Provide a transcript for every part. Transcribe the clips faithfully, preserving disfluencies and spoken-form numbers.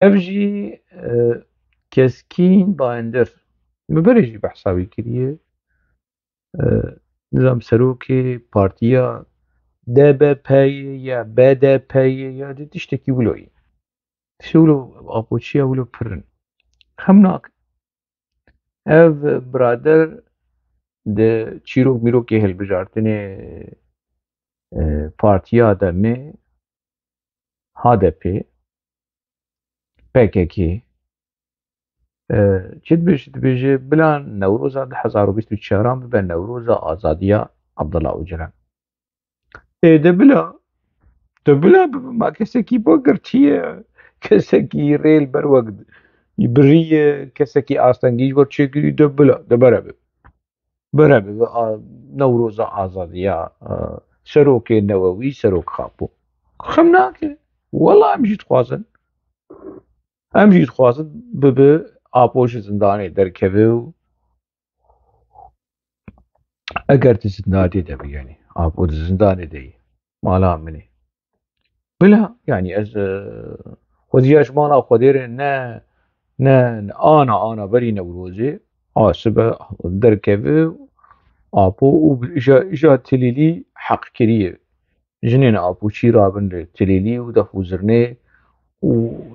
Ev jî e, Keskîn Bayindir. Min berê jî behsa wî kiriye. E, nizam serokê partiya D B P'yê ya B D P'yê ya di tiştekî wilo ye. Tiştê wilo apoçiya wilo pir in. Xem nakin. Ev birader di çîrok mîrokê hilbijartinê e, partiya demê H D P, P K K, e, çi dibêje, dibêje bila Newroza du hezar û bîst û çaran bibe Newroza azadiya Abdullah Ocalan. Ê de bila, de bila bibe, ma kesekî bo girtiye, kesekî rê li ber we biriye, kesekî astengî ji we çêkirî, de bila, de bere bibe. Bere bibe a, Newroza azadiya, a, serokê newewî, serok Xapo. Xem nake. Wela em jî dixwazin. Em jî dixwazin bibe Apo ji zindanê derkeve û eger di zindanê de be, yanî Apo di zindanê de ye, mala min e. Bila, yanî ez, e, xwedî ya ji mala Xwedê re ne, ne, ne ana, ana berî Newrozê, a sibe derkeve Apo û îja, îja tilîlî heq kiriye. Jinên Apo çî rabin li tilîlî û def û zirnê û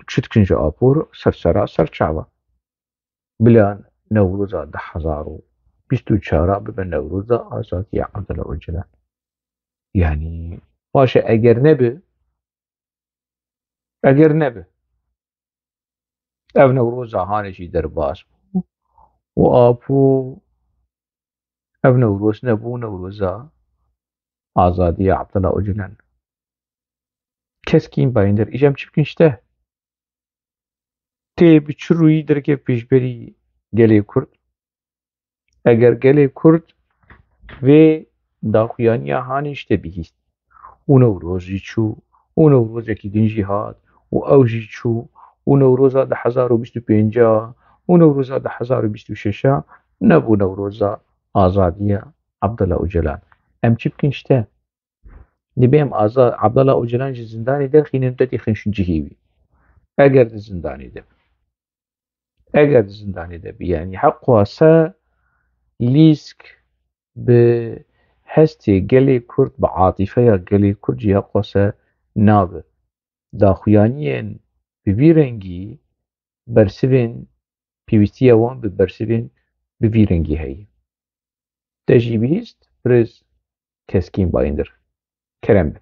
çi dikin ji Apo re ser sera ser çava. Bila Newroza du hezar û bîst û çar bibe Newroza azadiya Abdullah Ocalan. Yanî, baş e, eger nebe, eger nebe, ev Newroza hanê jî derbas bû û Apo ev Newroz nebû, Newroza azadiya Abdullah Ocalan. Keskîn Bayindir, îja em çi bikin işte? Tê bi çi rûyî derkeve pêşberî gelê Kurd? Eger gelê Kurd vê daxuyaniya hanê ji te bihîst û Newroz jî çû û Newrozekî din jî hat û ew jî çû û Newroza du hezar û bîst û pênc û Newroza du hezar û bîst û şeş nebû Newroza azadiya Abdullah Ocalan. Em çi bikin işte? Dibê em aza-, Abdullah Ocalan ji zindanê derxînin, te dixin ji cihê wî. Eger di zindanê de bi. Eger di zindanê de bi, yanî heq wasa lîsk bi hestê gelê Kurd, bi atîfeya gelê Kurd jî heq wasa nabe. Daxuyaniyên bi vî rengî bersivên, pêwîstiya wan bi bersivên bi vî rengî heye. Te jî bihîst, birêz Keskîn Bayindir. Kerem be.